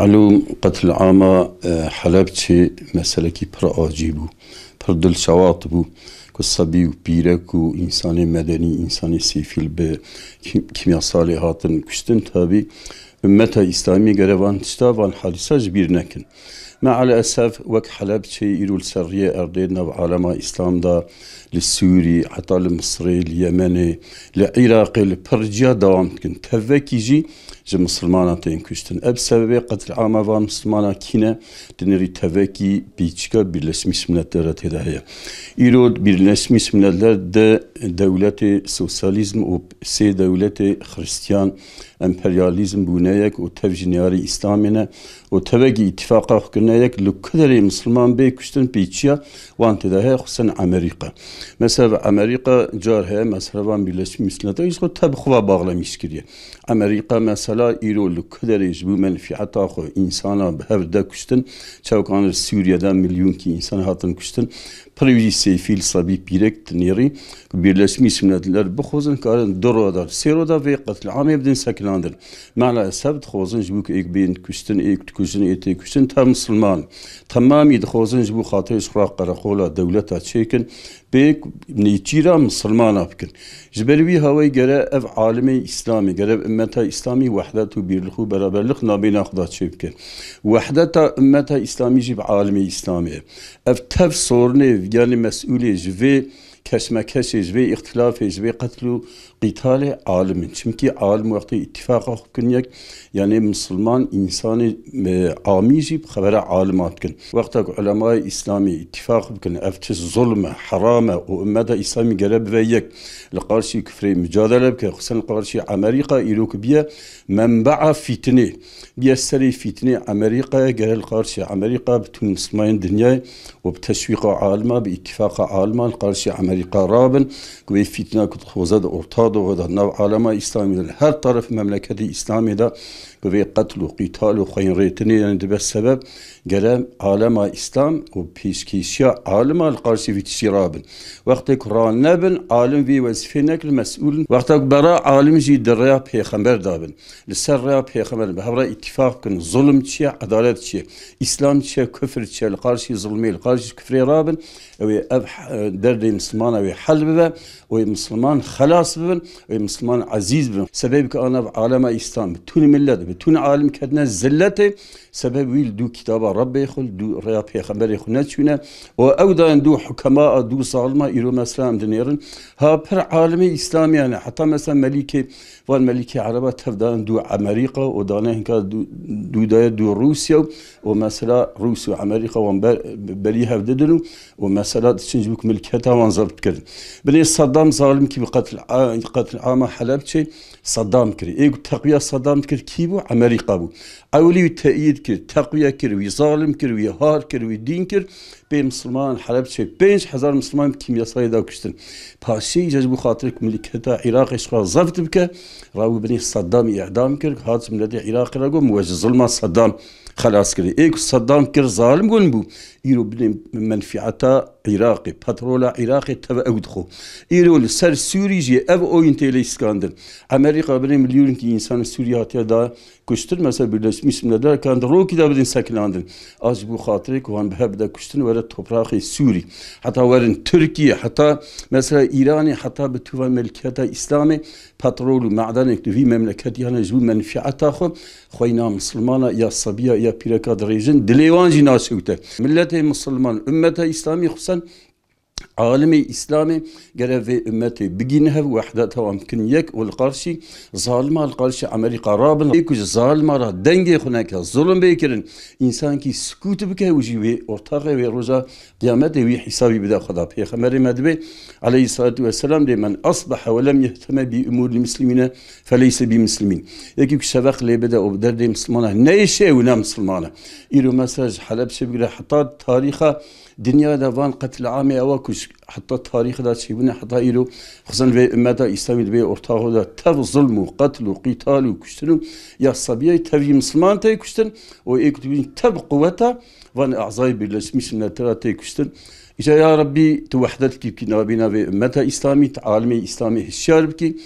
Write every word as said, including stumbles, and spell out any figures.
Elo, qetlîama, e, Helebçê meselekî pir acî bû, pir dilşewat bû ku sebî û pîrek û însanê medenî, însanê sîvîl bi kî-, kîmyasalê hatin kuştin. Tabî, ummeta Îslamî gere van tişta, van hadîsa ji bîr nekin. Mealesef, wek Helebçê îro li ser riyê erdê nav alema Îslam de, li Sûrî, heta li Misirê, li Yemenê, li Iraqê, li pir ciya dewam dikin. Tevekî jî ji misilmana tên kuştin. Ev sebebê qetlîama van misilmana kî ne, dinêrî tevekî pîçika Birleşmiş Milletler re tê de heye. Îro Birleşmiş Milletler de dewletê sosyalîzm û sê dewletê xristiyan emperyalîzm bûne yek û tev ji niyarê Îslamê ne û tevekî îtîfaqa xwe kirine yek, li ku derê misilman bê kuştin pêçiya wan tê de heye, xusûsen Amerîka. Mesela Amerîka car heye, mesela van Birleşmiş Milletler ji xwe tev xwe ve bağlamış kiriye. Amerîka mesela îro li ku derê ji bo menfîeta xwe însana bi hev de kuştin, çewkan li Sûriye de milyonkî însan hatin kuştin, pir wî jî sêfîl, sebî, pîrek dinêrî ku Birleşmiş Milletler bixwazin, karin du roda, sê roda vê qetlîamê bidin sekinandin. Mala Esef dixwazin ji bo ku êk bên kuştin, êk dikujin, ê tê kuştin, tev misilman. Temamî dixwazin ji bo xatirê ji xwe re qereqola dewleta çêkin, pêk nêçîra misilmana bikin. Ji ber wî hawayî gere ev alimê Îslamê, gere ev ummeta Îslamî wehdet û bîrlix û beraberlix nabêna xwe de çêbike. Wehdeta ummeta Îslamî jî bi alimê Îslamê ye. Ev tev sorunê, yanî mesûlê ji vê keşmekeşê, ji vê îxtilafê, ji vê qetl û qîtalê alim in. Çimkî alim wextê îtîfaqa xwe bikin yek, yanî misilman, însanê, e, amî jî bi xebera alima dikin. Wexta ku ulemayê Îslamê îtîfaq bikin, ev tişt zulm e, heram e û ummeta Îslamî gere bive yek, li qarşî kufrê micadele bike, xusûsen li qarşî Amerîka îro ku biye menbea fîtinê, biye serê fîtinê Amerîkayê, gere li qarşî Amerîka bi tûn misilmanên dinyayê û bi teşwîqa alima, bi îtîfaqa alima li qarşî Amerîka rabin, ku vê fîtina ku dixwaze di Orta Doğu de, nav alema Îslamî de, li her taraf memleketê Îslamê de, ku vê qetl û qîtal û xweyinrêtinê, yanî dibe sebeb, gere alema Îslam û pêşkêşiya alima li qarşî vî tiştî rabin. Wextê ku ranebin, alim vî wezîfê nekin, mesûl in. Wexta ku bera alim jî di rêya pêxember de bin. Li ser rêya pêxember, bi hev re îtîfaq bikin, zulm çi ye, edalet çi ye, Îslam çi ye, kufr çi ye, li qarşî zulmê, li qarşî kufrê rabin, ew ê ev, e, derdê misilmana wê hel bibe, ew ê misilman xelas bibin, ew ê misilman ezîz bibin. Sebebê ku ana bi alema Îslam, bi tûn millet, bi tûn alim ketine zilletê, sebeb wî li dû kitaba Rebbê xwe, li dû rêya pêxemberê xwe neçûne û ew dayên dû hukema, dû zalima îro mesela em dinêrin. Ha pir alimê Îslamî, yanî heta mesela melîkê, van melîkê Ereba tev dayin dû Amerîka û dane hinka dû, dû daye dû Rûsya û mesela Rûs û Amerîka wan ber, berî hev didin û, û mesela diçin ji bo ku milketa wan zebt kirin. Binê Saddam zalimkî bi qetl a-, qetlîama Helebçê Saddam kir. Ê ku teqwiya Saddam dikir kî bû? Amerîka bû. Ewilî wî teyîd kir, teqwiye kir, wî zalim kir, wî har kir, wî dîn kir. Pê misilmanan Helebçê pênc hezar misilman bi kîmyasayê da kuştin. Paşê îca ji bo xatirê ku milketa Iraqê ji xwe zeft bike, rabû binê Saddamî îdam kir, hat ji miletê Iraqê re got, min we ji zilma Saddam xelas kir. Ê ku Saddam kir, zalim gon bû. Îro binê menfîeta Iraqê, petrola Iraqê tev ew dixwe. Îro li ser Sûrî jî ev oyun tê lê şikandin. Amerîka binê milyonkî însan Sûrî hatiye da kuştin, mesela Birleşmiş Milletler kan di rokî de bidin sekinandin. A ji bo xatirê ku wan bi hev bide kuştin, were topraxê Sûrî. Heta werin Tirkiye, heta mesela Îranê, heta bi tûva melkiyeta Îslamê, petrol û madenê di vî memleketî hene ji bo menfîeta xwe, xweyna misilmana ya sebiya ya pîreka dirêjin, dilê wan jî naşewite. Miletê misilman, ummeta Îslamî xusûsen, alimê Îslamê gere vê ummetê bigîne hev, wehdeta wan bikin yek û li qarşî zalima, li qarşî Amerîka rabin. Ê ku ji zalima re dengê xwe neke, zulm bê kirin, însankî sikût bike û jî wê ortaxê wê roja qiyametê wî hesabî bide Xweda. Pêxemberê me dibê, aleyhissalatu vesselam, dê, "Men asbaha ve lem yehteme bi umuril muslimine feleyse bi muslimin." Yekî ku şeveq lê bide û bi derdê misilmana neyêşe, ew ne misilman e. Îro mesela ji Helebçê bigire heta tarîxa dinya de van qetlîamê ewa ku ji heta tarîxê de çêbûne heta îro, xizin vê ummeta Îslamî di vê ortaxê de tev zilm û qetl û qîtal û kuştin û ya sebiyayê tev jî misilman tê kuştin û ê ku dibîn tev quweta van ezayê Birleşmiş Milletler tê kuştin. Îca ya Rebbî tu wehdetkî bikî nabîna vê ummeta Îslamî, tu alimê Îslamê hişyar bikî